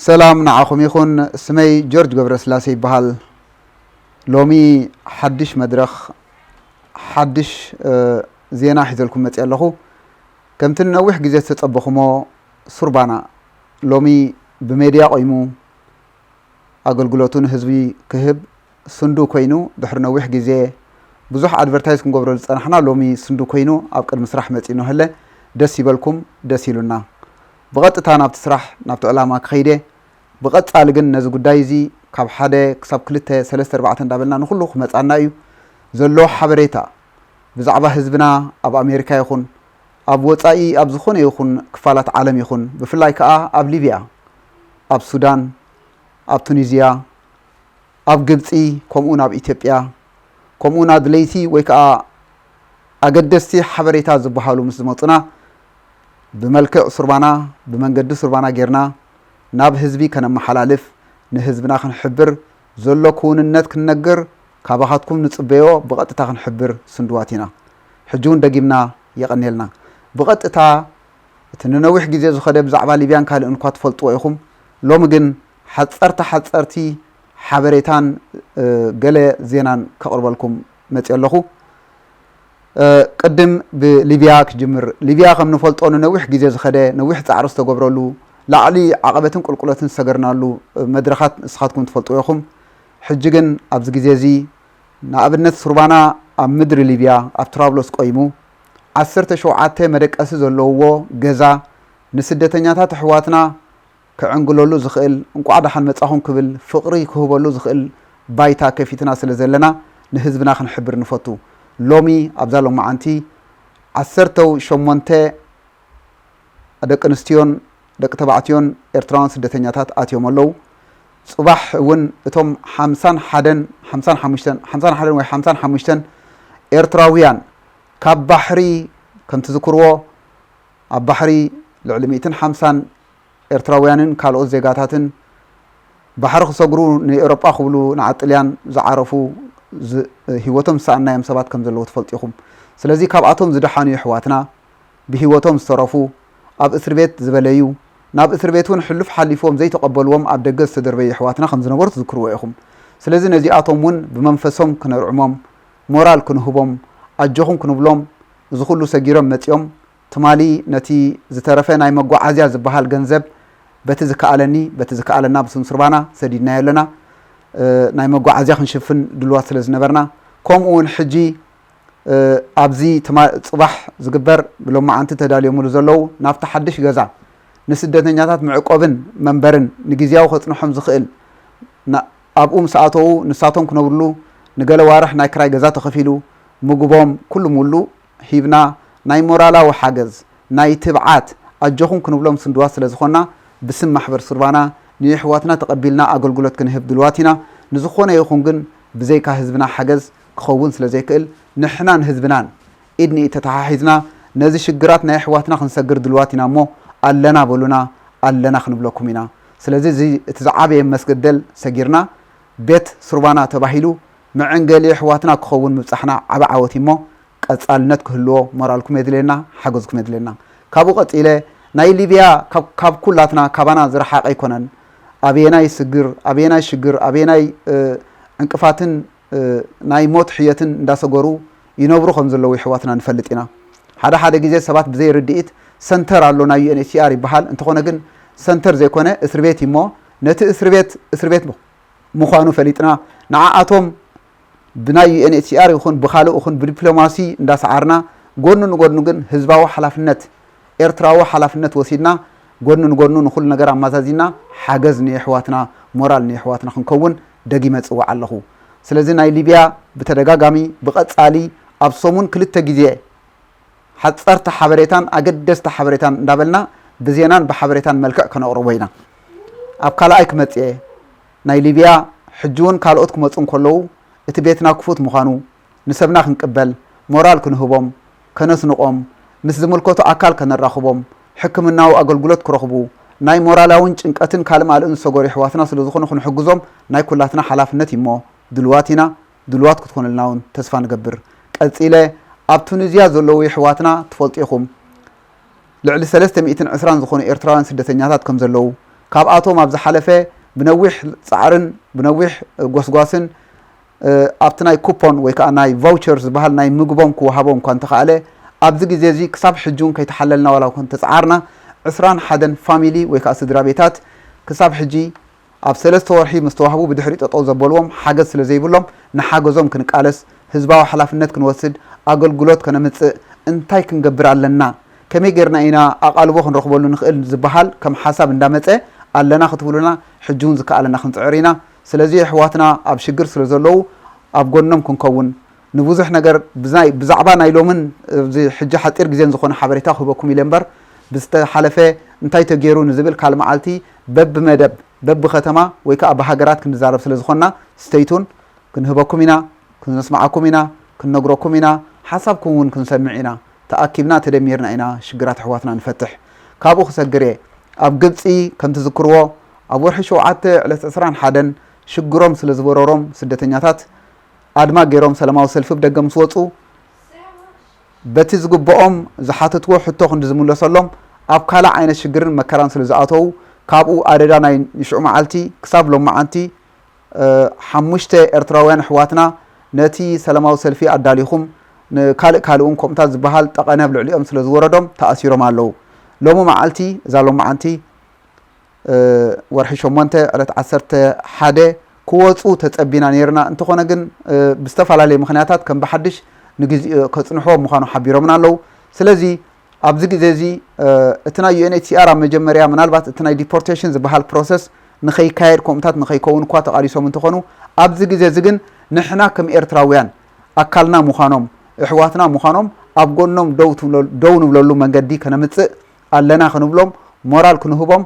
ሰላም ንዓኹም ይኹን። ስመይ ጆርጅ ገብረስላሴ ይበሃል። ሎሚ ሓድሽ መድረኽ፣ ሓድሽ፣ እ፣ ዜና ሒዘልኩም መጺአ ኣለኹ። ከምቲ ንነዊሕ ግዜ ዝተጸበኹሞ፣ ሱርባና ሎሚ ብሜድያ ቆይሙ ኣገልግሎቱ ንህዝቢ ክህብ ስንዱ ኮይኑ፣ ድሕሪ ነዊሕ ግዜ ብዙሕ ኣድቨርታይዝ ክንገብረሉ ዝጸናሕና፣ ሎሚ ስንዱ ኮይኑ ኣብ ቅድሚ ስራሕ መጺኡ እንሀለ። ደስ ይበልኩም፣ ደስ ኢሉና። ብቐጥታ ናብቲ ስራሕ፣ ናብቲ ዕላማ ክኸይደ። ብቐጻሊ ግን ነዚ ጉዳይ እዚ ካብ ሓደ ክሳብ ክልተ፣ ሰለስተ፣ ኣርባዕተ እንዳበልና ንኹሉ ክመጻና እዩ። ዘሎ ሓበሬታ ብዛዕባ ህዝብና ኣብ ኣሜሪካ ይኹን ኣብ ወጻኢ፣ ኣብ ዝኾነ ይኹን ክፋላት ዓለም ይኹን፣ ብፍላይ ከኣ ኣብ ሊብያ፣ ኣብ ሱዳን፣ ኣብ ቱኒዝያ፣ ኣብ ግብጺ፣ ከምኡውን ኣብ ኢትዮጵያ፣ ከምኡውን ኣድለይቲ ወይ ከኣ ኣገደስቲ ሓበሬታ ዝበሃሉ ምስ ዝመጹና፣ ብመልክዕ ሱርባና፣ ብመንገዲ ሱርባና ጌርና ናብ ህዝቢ ከነመሓላልፍ፣ ንህዝብና ክንሕብር፣ ዘሎ ክውንነት ክንነግር፣ ካባኻትኩም ንጽበዮ ብቐጥታ ክንሕብር ስንድዋት ኢና። ሕጂ እውን ደጊምና የቐንየልና። ብቐጥታ እቲ ንነዊሕ ግዜ ዝኸደ ብዛዕባ ሊብያን ካልእን እኳ ትፈልጥዎ ኢኹም። ሎሚ ግን ሓጸርቲ ሓጸርቲ ሓበሬታን፣ እ፣ ገለ ዜናን ከቕርበልኩም መጺአ ኣለኹ። እ፣ ቅድም ብሊብያ ክጅምር። ሊብያ ከም ንፈልጦ ንነዊሕ ግዜ ዝኸደ፣ ነዊሕ ጻዕሪ ዝተገብረሉ፣ ላዕሊ ዓቐበትን ቁልቁለትን ዝሰገርናሉ፣ እ፣ መድረኻት ንስኻትኩም ትፈልጥዎ ኢኹም። ሕጂ ግን ኣብዚ ግዜ እዚ ንኣብነት ሱርባና ኣብ ምድሪ ሊብያ ኣብ ትራብሎስ ቆይሙ ዓሰርተ ሸውዓተ መደቀሲ ዘለውዎ ገዛ ንስደተኛታት ኣሕዋትና ክዕንግለሉ ዝኽእል፣ እንቋዕ ደሓን መጻኹም ክብል ፍቕሪ ክህበሉ ዝኽእል ባይታ ከፊትና ስለ ዘለና ንህዝብና ክንሕብር ንፈቱ። ሎሚ ኣብዛ ሎማዓንቲ ዓሰርተ ሸሞንተ ደቂ ኣንስትዮን ደቂ ተባዕትዮን ኤርትራውያን ስደተኛታት ኣትዮም ኣለዉ። ጽባሕ እውን እቶም ሓምሳን ሓደን፣ ሓምሳን ሓሙሽተን፣ ሓምሳን ሓደን ወይ ሓምሳን ሓሙሽተን ኤርትራውያን ካብ ባሕሪ፣ ከም ትዝክርዎ፣ ኣብ ባሕሪ ልዕሊ ሚእትን ሓምሳን ኤርትራውያንን ካልኦት ዜጋታትን ባሕሪ ክሰግሩ ንኤውሮጳ ክብሉ ንዓዲ ጥልያን ዝዓረፉ፣ ዝ-፣ ህይወቶም ዝሰኣናዮም ሰባት ከም ዘለዉ ትፈልጡ ኢኹም። ስለዚ ካብኣቶም ዝደሓኑ የሕዋትና፣ ብህይወቶም ዝተረፉ፣ ኣብ እስር ቤት ዝበለዩ፣ ናብ እስር ቤት እውን ሕሉፍ ሓሊፍዎም ዘይተቐበልዎም ኣብ ደገ ዝተደርበዩ የሕዋትና ከም ዝነበሩ ትዝክርዎ ኢኹም። ስለዚ ነዚኣቶም እውን ብመንፈሶም ክነርዕሞም፣ ሞራል ክንህቦም፣ ኣጆኹም ክንብሎም፣ እዚ ኩሉ ሰጊሮም መጺኦም፣ ትማሊ ነቲ ዝተረፈ ናይ መጓዓዝያ ዝበሃል ገንዘብ በቲ ዝከኣለኒ፣ በቲ ዝከኣለና ብስም ሱርባና ሰዲድናዮ ኣለና። እ፣ ናይ መጓዓዝያ ክንሽፍን ድልዋት ስለ ዝነበርና፣ ከምኡ እውን ሕጂ፣ እ፣ ኣብዚ ትማ-፣ ጽባሕ ዝግበር ብሎማዓንቲ ተዳልዮምሉ ዘለዉ ናብቲ ሓድሽ ገዛ ንስደተኛታት መዕቆብን መንበርን ንግዝያዊ ከጽንሖም ዝኽእል ና-፣ ኣብኡ ምስ ኣተዉ ንሳቶም ክነብርሉ ንገለ ዋርሕ ናይ ክራይ ገዛ ተኸፊሉ፣ ምግቦም፣ ኩሉ ሙሉ ሂብና፣ ናይ ሞራላዊ ሓገዝ፣ ናይ ትብዓት ኣጆኹም ክንብሎም ስንድዋት ስለ ዝኾንና፣ ብስም ማሕበር ሱርባና ንየሕዋትና ተቐቢልና ኣገልግሎት ክንህብ ድልዋት ኢና። ንዝኾነ ይኹን ግን ብዘይካ ህዝብና ሓገዝ ክኸውን ስለ ዘይክእል፣ ንሕናን ህዝብናን ኢድ ንኢድ ተተሓሒዝና ነዚ ሽግራት ናይ ኣሕዋትና ክንሰግር ድልዋት ኢና እሞ፣ ኣለና በሉና፣ ኣለና ክንብለኩም ኢና። ስለዚ እዚ እቲ ዝዓበየ መስገደል ሰጊርና፣ ቤት ሱርባና ተባሂሉ መዐንገሊ ኣሕዋትና ክኸውን ምብጻሕና ዓቢ ዓወት እዩ እሞ፣ ቀጻልነት ክህልዎ ሞራልኩም የድልየና፣ ሓገዝኩም የድልየና። ካብኡ ቀጺለ፣ ናይ ሊብያ ካብ፣ ካብ ኩላትና፣ ካባና ዝረሓቐ ኣይኮነን። ኣበየናይ ስግር፣ ኣበየናይ ሽግር፣ ኣበየናይ፣ እ፣ ዕንቅፋትን፣ እ፣ ናይ ሞት ሕየትን እንዳሰገሩ ይነብሩ ከም ዘለዉ የሕዋትና ንፈልጥ ኢና። ሓደ ሓደ ግዜ ሰባት ብዘይ ርድኢት ሰንተር ኣሎ ናይ ዩ ኤን ኤች ሲ ኣር ይበሃል። እንተኾነ ግን ሰንተር ዘይኮነ እስር ቤት እዩ እሞ፣ ነቲ እስር ቤት እስር ቤት ምዃኑ ፈሊጥና፣ ንዓኣቶም ብናይ ዩ ኤን ኤች ሲ ኣር ይኹን ብኻልእ ይኹን ብዲፕሎማሲ እንዳሰዓርና፣ ጎኑ ንጎኑ ግን ህዝባዊ ሓላፍነት፣ ኤርትራዊ ሓላፍነት ወሲድና፣ ጎኑ ንጎኑ ንኹሉ ነገር ኣማዛዚና፣ ሓገዝ ንየሕዋትና፣ ሞራል ንየሕዋትና ክንከውን ደጊመ ጽውዕ ኣለኹ። ስለዚ ናይ ሊብያ ብተደጋጋሚ ብቐጻሊ ኣብ ሰሙን ክልተ ግዜ ሓጸርቲ ሓበሬታን ኣገደስቲ ሓበሬታን እንዳበልና ብዜናን ብሓበሬታን መልክዕ ከነቕርቦ ኢና። ኣብ ካልኣይ ክመጽእ እየ። ናይ ሊብያ ሕጂ እውን ካልኦት ክመጹ እንከለዉ እቲ ቤትና ክፉት ምዃኑ ንሰብና ክንቅበል፣ ሞራል ክንህቦም፣ ከነስንቖም፣ ምስ ዝምልከቶ ኣካል ከነራኽቦም፣ ሕክምናዊ ኣገልግሎት ክረኽቡ፣ ናይ ሞራላውን ጭንቀትን ካልእ ማልእን ዝሰገሩ የሕዋትና ስለ ዝኾኑ ክንሕግዞም ናይ ኩላትና ሓላፍነት እዩ እሞ ድልዋት ኢና። ድልዋት ክትኮኑልና እውን ተስፋ ንገብር። ቀጺለ፣ ኣብ ቱኒዝያ ዘለዉ የሕዋትና ትፈልጡ ኢኹም። ልዕሊ ሰለስተ ሚእትን ዕስራን ዝኾኑ ኤርትራውያን ስደተኛታት ከም ዘለዉ፣ ካብኣቶም ኣብ ዝሓለፈ ብነዊሕ ጻዕርን ብነዊሕ ጎስጓስን ኣብቲ ናይ ኩፖን ወይ ከዓ ናይ ቫውቸር ዝበሃል ናይ ምግቦም ክወሃቦም እኳ እንተኸኣለ፣ ኣብዚ ግዜ እዚ ክሳብ ሕጂ እውን ከይተሓለልና ዋላ እኳ እንተጸዓርና፣ ዕስራን ሓደን ፋሚሊ ወይ ከዓ ስድራ ቤታት ክሳብ ሕጂ ኣብ ሰለስተ ወርሒ ምስ ተዋህቡ ብድሕሪ ጠጠው ዘበልዎም ሓገዝ ስለ ዘይብሎም ንሓገዞም ክንቃለስ፣ ህዝባዊ ሓላፍነት ክንወስድ፣ ኣገልግሎት ከነምጽእ እንታይ ክንገብር ኣለና፣ ከመይ ጌርና ኢና ኣቓልቦ ክንረኽበሉ ንኽእል ዝበሃል ከም ሓሳብ እንዳመጸ ኣለና ክትብሉና ሕጂ እውን ዝከኣለና ክንጽዕር ኢና። ስለዚ ኣሕዋትና ኣብ ሽግር ስለ ዘለዉ ኣብ ጎኖም ክንከውን ንብዙሕ ነገር ብዛይ- ብዛዕባ ናይ ሎምን እዚ ሕጂ ሓጺር ግዜን ዝኾነ ሓበሬታ ክህበኩም ኢለ እምበር ብዝተሓለፈ እንታይ ተገይሩ ንዝብል ካልእ መዓልቲ በብመደብ በብከተማ ወይ ከዓ ብሃገራት ክንዛረብ ስለ ዝኾንና stay tuned ክንህበኩም ኢና፣ ክንስምዓኩም ኢና፣ ክንነግረኩም ኢና፣ ሓሳብኩም እውን ክንሰምዕ ኢና። ተኣኪብና ተደሚርና ኢና ሽግራት ኣሕዋትና ንፈትሕ። ካብኡ ክሰግር እየ። ኣብ ግብፂ ከም ትዝክርዎ ኣብ ወርሒ ሸውዓተ ዕለት ዕስራን ሓደን ሽግሮም ስለ ዝበረሮም ስደተኛታት ኣድማ ገይሮም ሰላማዊ ሰልፊ ብደገ ምስ ወፁ በቲ ዝግብኦም ዝሓተትዎ ሕቶ ክንዲ ዝምለሰሎም ኣብ ካልእ ዓይነት ሽግርን መከራን ስለ ዝኣተዉ ካብኡ ኣደዳ ናይ ንሽዑ መዓልቲ ክሳብ ሎማዓንቲ ሓሙሽተ ኤርትራውያን ኣሕዋትና ነቲ ሰላማዊ ሰልፊ ኣዳሊኹም ንካልእ ካልእ እውን ከምኡታት ዝበሃል ጠቐነ ኣብ ልዕሊኦም ስለ ዝወረዶም ተኣሲሮም ኣለዉ። ሎሚ መዓልቲ እዛ ሎማዓንቲ ወርሒ ሸሞንተ ዕለት ዓሰርተ ሓደ ክወፁ ተፀቢና ነይርና። እንተኾነ ግን ብዝተፈላለየ ምኽንያታት ከም ብሓድሽ ንግዜኡ ከፅንሕዎ ምዃኑ ሓቢሮምና ኣለዉ። ስለዚ ኣብዚ ግዜ እዚ እቲ ናይ ዩ ኤን ኤች ሲ ኣር ኣብ መጀመርያ ምናልባት እቲ ናይ ዲፖርቴሽን ዝበሃል ፕሮሰስ ንኸይካየድ ከምኡታት ንኸይከውን እኳ ተቓሊሶም እንተኾኑ ኣብዚ ግዜ እዚ ግን ንሕና ከም ኤርትራውያን ኣካልና ምዃኖም እሕዋትና ምዃኖም ኣብ ጎኖም ደው ትብለሉ- ደው ንብለሉ መንገዲ ከነምፅእ ኣለና ክንብሎም ሞራል ክንህቦም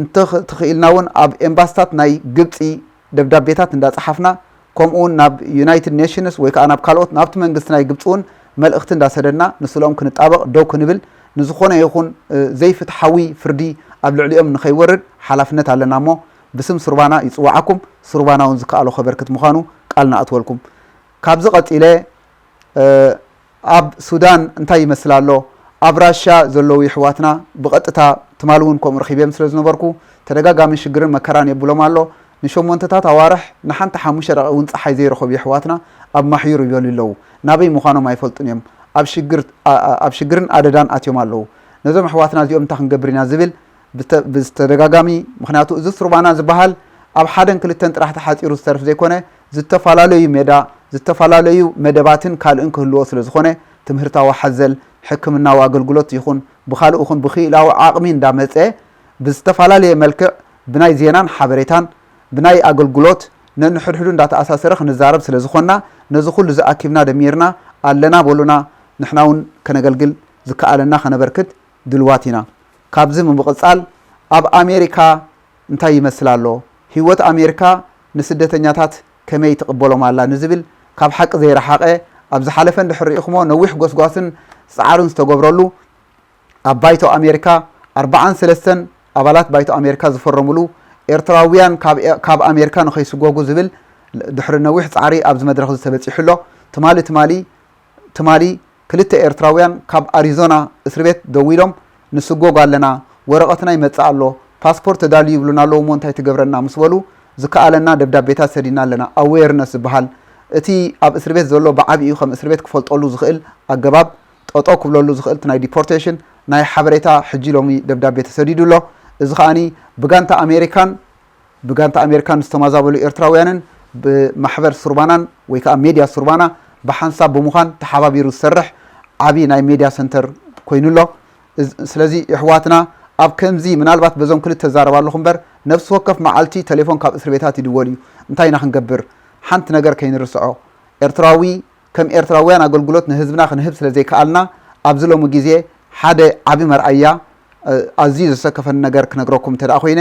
እንተኽኢልና እውን ኣብ ኤምባስታት ናይ ግብፂ ደብዳቤታት እንዳፀሓፍና ከምኡ እውን ናብ ዩናይትድ ኔሽንስ ወይ ከዓ ናብ ካልኦት ናብቲ መንግስቲ ናይ ግብፂ እውን መልእኽቲ እንዳሰደድና ንስለኦም ክንጣበቕ ደው ክንብል ንዝኾነ ይኹን ዘይፍትሓዊ ፍርዲ ኣብ ልዕሊኦም ንኸይወርድ ሓላፍነት ኣለና እሞ ብስም ሱርባና ይፅዋዓኩም ሱርባና እውን ዝከኣሎ ከበርክት ምዃኑ ቃል ንኣትወልኩም። ካብዚ ቀፂለ ኣብ ሱዳን እንታይ ይመስል ኣሎ? ኣብ ራሻ ዘለዉ ይሕዋትና ብቐጥታ ትማሊ እውን ከምኡ ረኺበዮም ስለ ዝነበርኩ ተደጋጋሚ ሽግርን መከራን የብሎም ኣሎ። ንሸሞንተታት ኣዋርሕ ንሓንቲ ሓሙሽተ ደቂቕ እውን ፀሓይ ዘይረኸቡ ይሕዋትና ኣብ ማሕዩር ይበልዩ ኣለዉ። ናበይ ምዃኖም ኣይፈልጡን እዮም። ኣብ ሽግር- ኣ- ኣ- ኣብ ሽግርን ኣደዳን ኣትዮም ኣለዉ። ነዞም ኣሕዋትና እዚኦም እንታይ ክንገብር ኢና ዝብል ብተ- ብዝተደጋጋሚ ምኽንያቱ እዚ ሱርባና ዝበሃል ኣብ ሓደን ክልተን ጥራሕ ተሓፂሩ ዝተርፍ ዘይኮነ ዝተፈላለዩ ሜዳ ዝተፈላለዩ መደባትን ካልእን ክህልዎ ስለ ዝኾነ ትምህርታዊ ሓዘል ሕክምናዊ ኣገልግሎት ይኹን ብኻልእ ይኹን ብክኢላዊ ዓቕሚ እንዳመፀ ብዝተፈላለየ መልክዕ ብናይ ዜናን ሓበሬታን ብናይ ኣገልግሎት ነንሕድሕዱ እንዳተኣሳሰረ ክንዛረብ ስለ ዝኾንና ነዚ ኩሉ ዝኣኪብና ደሚርና ኣለና በሉና ንሕና እውን ከነገልግል ዝከኣለና ከነበርክት ድልዋት ኢና። ካብዚ ብምቕፃል ኣብ ኣሜሪካ እንታይ ይመስል ኣሎ? ህይወት ኣሜሪካ ንስደተኛታት ከመይ ትቕበሎም ኣላ ንዝብል ካብ ሓቂ ዘይረሓቐ ኣብ ዝሓለፈ እንድሕር ርኢኹሞ ነዊሕ ጎስጓስን ፃዕርን ዝተገብረሉ ኣብ ባይቶ ኣሜሪካ ኣርብዓን ሰለስተን ኣባላት ባይቶ ኣሜሪካ ዝፈረምሉ ኤርትራውያን ካብ- ካብ ኣሜሪካ ንኸይስጎጉ ዝብል ድሕሪ ነዊሕ ፃዕሪ ኣብዚ መድረኽ እዚ ተበፂሑ ኣሎ። ትማሊ ትማሊ ትማሊ ክልተ ኤርትራውያን ካብ ኣሪዞና እስሪ ቤት ደዊሎም ንስጎግ ኣለና፣ ወረቐትና ይመጽእ ኣሎ፣ ፓስፖርት ተዳልዩ ይብሉና ኣለዉ እሞ እንታይ ትገብረና ምስ በሉ ዝከኣለና ደብዳቤታት ሰዲድና ኣለና። ኣዌርነስ ዝበሃል እቲ ኣብ እስሪ ቤት ዘሎ ብዓቢኡ ከም እስሪ ቤት ክፈልጠሉ ዝኽእል ኣገባብ ጠጠው ክብለሉ ዝኽእል እቲ ናይ ዲፖርቴሽን ናይ ሓበሬታ ሕጂ ሎሚ ደብዳቤ ተሰዲዱ ኣሎ። እዚ ከኣኒ ብጋንታ ኣሜሪካን ብጋንታ ኣሜሪካን ዝተማዛበሉ ኤርትራውያንን ብማሕበር ሱርባናን ወይ ከዓ ሜድያ ሱርባና ብሓንሳብ ብምዃን ተሓባቢሩ ዝሰርሕ ዓብዪ ናይ ሜድያ ሰንተር ኮይኑ ኣሎ። ስለዚ የሕዋትና ኣብ ከምዚ ምናልባት በዞም ክልተ ዛረብ ኣለኹ እምበር ነፍሲ ወከፍ መዓልቲ ቴሌፎን ካብ እስር ቤታት ይድወል እዩ። እንታይ ኢና ክንገብር? ሓንቲ ነገር ከይንርስዖ ኤርትራዊ ከም ኤርትራውያን ኣገልግሎት ንህዝብና ክንህብ ስለ ዘይከኣልና ኣብዚ ሎሚ ግዜ ሓደ ዓቢ መርኣያ ኣዝዩ ዘሰከፈኒ ነገር ክነግረኩም እንተ ደኣ ኮይነ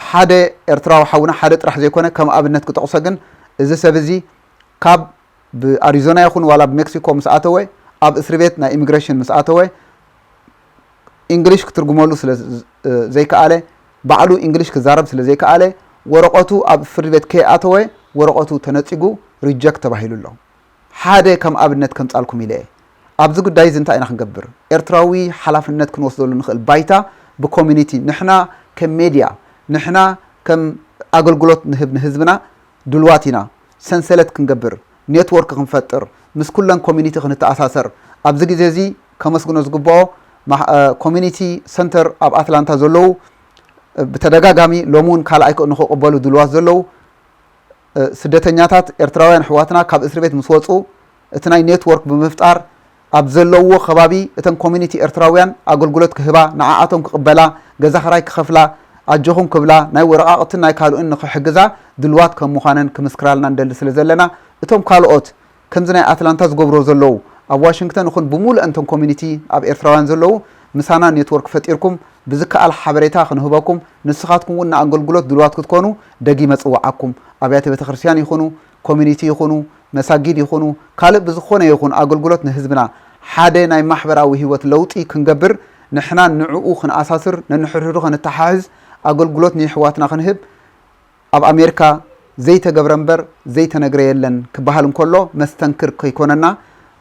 ሓደ ኤርትራዊ ሓውና ሓደ ጥራሕ ዘይኮነ ከም ኣብነት ክጠቕሶ ግን እዚ ሰብ እዚ ካብ ብኣሪዞና ይኹን ዋላ ብሜክሲኮ ምስ ኣተወ ኣብ እስሪ ቤት ናይ ኢሚግሬሽን ምስ ኣተወ ኢንግሊሽ ክትርጉመሉ ስለ ዘይከኣለ ባዕሉ ኢንግሊሽ ክዛረብ ስለ ዘይከኣለ ወረቐቱ ኣብ ፍርድ ቤት ከይኣተወ ወረቐቱ ተነጺጉ ሪጀክት ተባሂሉ ኣሎ። ሓደ ከም ኣብነት ከምጻልኩም ኢለ እየ። ኣብዚ ጉዳይ እዚ እንታይ ኢና ክንገብር? ኤርትራዊ ሓላፍነት ክንወስደሉ ንኽእል ባይታ ብኮሚኒቲ ንሕና ከም ሜድያ ንሕና ከም ኣገልግሎት ንህብ ንህዝብና ድልዋት ኢና። ሰንሰለት ክንገብር፣ ኔትወርክ ክንፈጥር፣ ምስ ኩለን ኮሚኒቲ ክንተኣሳሰር። ኣብዚ ግዜ እዚ ከመስግኖ ዝግብኦ ኮሚኒቲ ሰንተር ኣብ ኣትላንታ ዘለዉ ብተደጋጋሚ ሎሚ እውን ካልኣይ ንክቕበሉ ድልዋት ዘለዉ ስደተኛታት ኤርትራውያን ኣሕዋትና ካብ እስር ቤት ምስ ወፁ እቲ ናይ ኔትወርክ ብምፍጣር ኣብ ዘለውዎ ከባቢ እተን ኮሚኒቲ ኤርትራውያን ኣገልግሎት ክህባ ንዓኣቶም ክቕበላ ገዛ ኽራይ ክኸፍላ ኣጆኹም ክብላ ናይ ወረቓቕትን ናይ ካልኡን ንክሕግዛ ድልዋት ከም ምዃነን ክምስክራልና ንደሊ ስለ ዘለና እቶም ካልኦት ከምዚ ናይ ኣትላንታ ዝገብርዎ ዘለዉ ኣብ ዋሽንግተን ይኹን ብምሉእ እንተን ኮሚኒቲ ኣብ ኤርትራውያን ዘለዉ ምሳና ኔትወርክ ፈጢርኩም ብዝከኣል ሓበሬታ ክንህበኩም ንስኻትኩም እውን ንኣገልግሎት ድልዋት ክትኮኑ ደጊመ ጽዋዓኩም ኣብያተ ቤተክርስትያን ይኹኑ ኮሚኒቲ ይኹኑ መሳጊድ ይኹኑ ካልእ ብዝኾነ ይኹን ኣገልግሎት ንህዝብና ሓደ ናይ ማሕበራዊ ህይወት ለውጢ ክንገብር ንሕና ንዕኡ ክንኣሳስር ነንሕድሕዱ ከነተሓሕዝ ኣገልግሎት ንይሕዋትና ክንህብ ኣብ ኣሜሪካ ዘይተገብረ እምበር ዘይተነግረ የለን ክበሃል እንከሎ መስተንክር ከይኮነና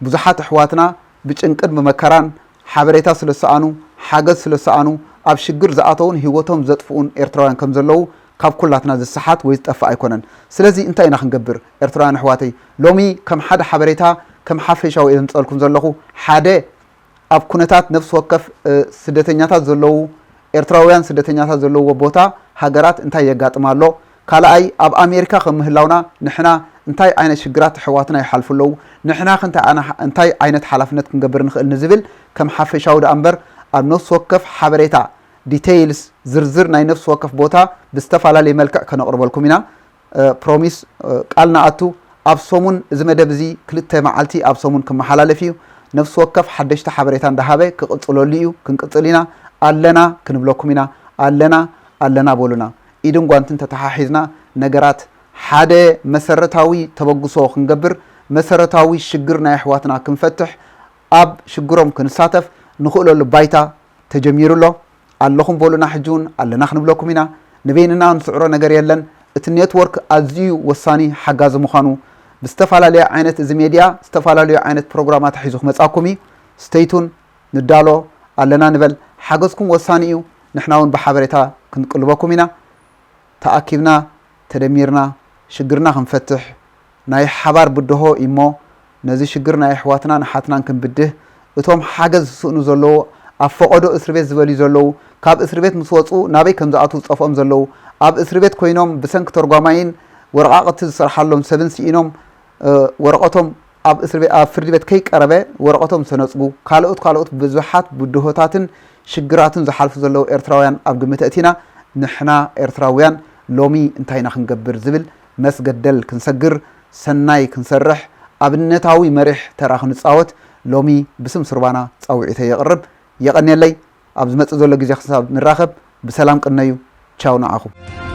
ብዙሓት ኣሕዋትና ብጭንቅን ብመከራን ሓበሬታ ስለዝሰኣኑ ሓገዝ ስለዝሰኣኑ ኣብ ሽግር ዝኣተውን ህይወቶም ዘጥፍኡን ኤርትራውያን ከም ዘለዉ ካብ ኩላትና ዝሰሓት ወይ ዝጠፍእ ኣይኮነን። ስለዚ እንታይ ኢና ክንገብር ኤርትራውያን ኣሕዋተይ? ሎሚ ከም ሓደ ሓበሬታ ከም ሓፈሻዊ እየ ዝምፀልኩም ዘለኹ ሓደ ኣብ ኩነታት ነፍሲ ወከፍ ስደተኛታት ዘለዉ ኤርትራውያን ስደተኛታት ዘለውዎ ቦታ ሃገራት እንታይ የጋጥም ኣሎ ካልኣይ ኣብ ኣሜሪካ ከም ምህላውና ንሕና እንታይ ዓይነት ሽግራት ኣሕዋትና ይሓልፉ ኣለዉ ንሕና እንታይ ዓይነት ሓላፍነት ክንገብር ንኽእል ንዝብል ከም ሓፈሻዊ ደኣ እምበር ኣብ ነፍሲ ወከፍ ሓበሬታ ዲተይልስ ዝርዝር ናይ ነፍሲ ወከፍ ቦታ ብዝተፈላለየ መልክዕ ከነቕርበልኩም ኢና ፕሮሚስ ቃል ንኣቱ ኣብ ሰሙን እዚ መደብ እዚ ክልተ መዓልቲ ኣብ ሰሙን ክመሓላለፍ እዩ ነፍሲ ወከፍ ሓደሽቲ ሓበሬታ እንዳሃበ ክቕፅለሉ እዩ ክንቅፅል ኢና ኣለና ክንብለኩም ኢና ኣለና ኣለና በሉና ኢድን ጓንትን ተተሓሒዝና ነገራት ሓደ መሰረታዊ ተበግሶ ክንገብር መሰረታዊ ሽግር ናይ ኣሕዋትና ክንፈትሕ ኣብ ሽግሮም ክንሳተፍ ንኽእለሉ ባይታ ተጀሚሩ ኣሎ ኣለኹም በሉና ሕጂ እውን ኣለና ክንብለኩም ኢና ንበይንና ንስዕሮ ነገር የለን እቲ ኔትወርክ ኣዝዩ ወሳኒ ሓጋዚ ምዃኑ ብዝተፈላለየ ዓይነት እዚ ሜድያ ዝተፈላለዩ ዓይነት ፕሮግራማት ሒዙ ክመፃኩም እዩ stay tuned ንዳሎ ኣለና ንበል ሓገዝኩም ወሳኒ እዩ ንሕና እውን ብሓበሬታ ክንቅልበኩም ኢና ተኣኪብና ተደሚርና ሽግርና ክንፈትሕ ናይ ሓባር ብድሆ እሞ ነዚ ሽግር ናይ ኣሕዋትናን ኣሓትናን ክንብድህ እቶም ሓገዝ ዝስእኑ ዘለዉ ኣብ ፈቐዶ እስርቤት ዝበልዩ ዘለዉ ካብ እስርቤት ምስ ወፁ ናበይ ከም ዝኣትዉ ዝጠፍኦም ዘለዉ ኣብ እስርቤት ኮይኖም ብሰንኪ ተርጓማይን ወረቓቕቲ ዝሰርሓሎም ሰብን ስኢኖም ወረቐቶም ኣብ እስርቤት ኣብ ፍርዲ ቤት ከይቀረበ ወረቐቶም ዝተነፅጉ ካልኦት ካልኦት ብዙሓት ብድሆታትን ሽግራትን ዝሓልፉ ዘለዉ ኤርትራውያን ኣብ ግምት ኣእቲና ንሕና ኤርትራውያን ሎሚ እንታይ ኢና ክንገብር ዝብል መስገደል ክንሰግር ሰናይ ክንሰርሕ ኣብነታዊ መሪሕ ተራ ክንፃወት ሎሚ ብስም ሱርባና ፃውዒተ የቕርብ የቐንየለይ ኣብ ዝመፅእ ዘሎ ግዜ ክሳብ ንራኸብ ብሰላም ቅነዩ ቻው ንዓኹም